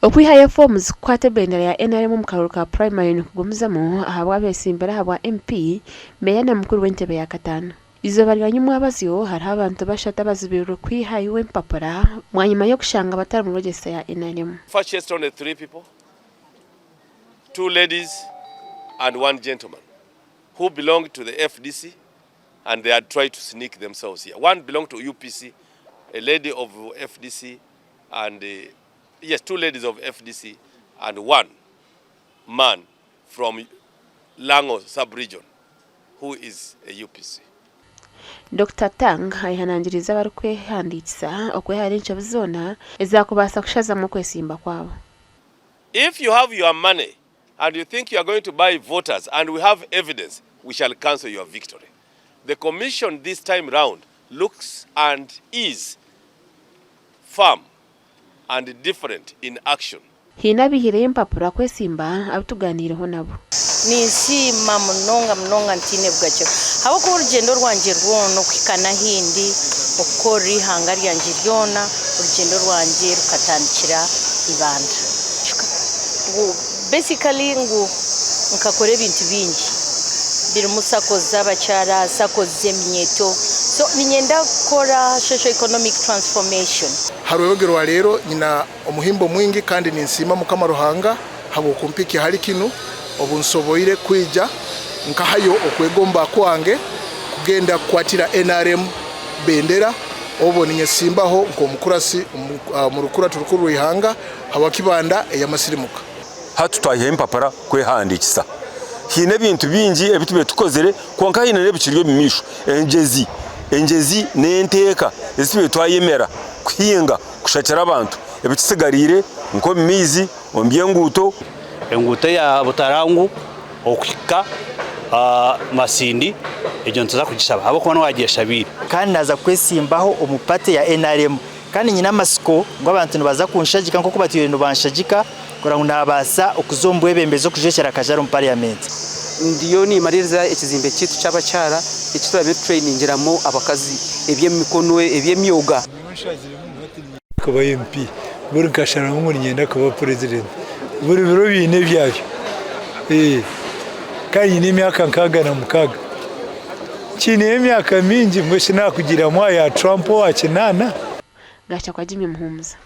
Okwihayo foomu zikukwata ebendera ya NRM omu karuuru ka purayimari nikugumizamu ahabw'abetsimbire ahabwa MP, Meeya na mukuru w'entebe ya kataano. Eizooba rya nyimwabazyo hariho abantu bashatu abazibiirwe kwihayo empapura bwanyima y'okushanga batari mu register ya NRM. Purchased only three people, two ladies and one gentleman who belonged to the FDC and they had tried to sneak themselves here. One belonged to UPC, a lady of FDC and yes, two ladies of FDC and one man from Lango sub-region who is a UPC. Dokita Tang ayehanangiriize abarikwehandiikisa okwehara enshobi zoona ezaakubaasa kushazamu okwesimba kwabo. If you have your money and you think you are going to buy voters and we have evidence, we shall cancel your victory. The commission this time round looks and is firm and different in action. Haine abaihireyo empapura kwesimba abu tugaaniireho nabo. Ninsiima munonga munonga ntaine bugakiro ahabw'okuba orugyendo rwangye rwona okuhika n'ahi ndi okukorera eihanga ryangye ryona orugyendo rwangye rukatandikira Ibanda. Ngu basically ngu nkakora ebintu bingi birimu SACCOs z'abakyara, SACCOs z'eminyeeto so niinyenda kukora socio economic transformation. Ha rwebagyo rwa leero nyina omuhimbo mwingi kandi ninsiima Mukama Ruhanga habw'okumpikya hali kinu obu nsoboire kwija nkahayo okwegomba kwange kugenda kukwatira nrm bendera obwo ninyesimbaho nk'omukurasi omu rukurato rukuru rw'ihanga habwa Kibanda ey'amasirimuka. Hati twayihayo empapura kwehandiikisa. Haine ebintu bingi ebi tubaire tukozire kwonka haine n'ebikiri omu maisho. Engyezi, engyezi n'enteeka ezi tubaire twayemera kuhinga kushakira abantu ebitutsigariire nk'omu maizi, omu by'enguuto. Enguuto eya Butarangu okuhika Masindi egyo nituza kugishaba ahabw'okuba niwe waagyeshabiire. Kandi naaza kwesimbaho omu party ya nrm kandi nyine amatsiko ngu abantu nibaza kunshagika nk'oku batwire nibanshagika kureba ngu nabaasa okuza omu bwebembezi okujwekyera Kajari omu parliament. Ndiyo nimaririza ekizimbe kyaitu ky'abakyara eki turabe nitutrainingiramu abakazi eby'emikono, eby'emyoga. Kuba MP buri nkasharamu ngu niinyenda kuba purezidenti buri biro biine ebyabyo kandi nyine emyaka 66 nkiineyo emyaka mingi mbwenu shi naakugiramu aha ya Trump owa kinaana? Gashakwa Jimmy Muhumuza.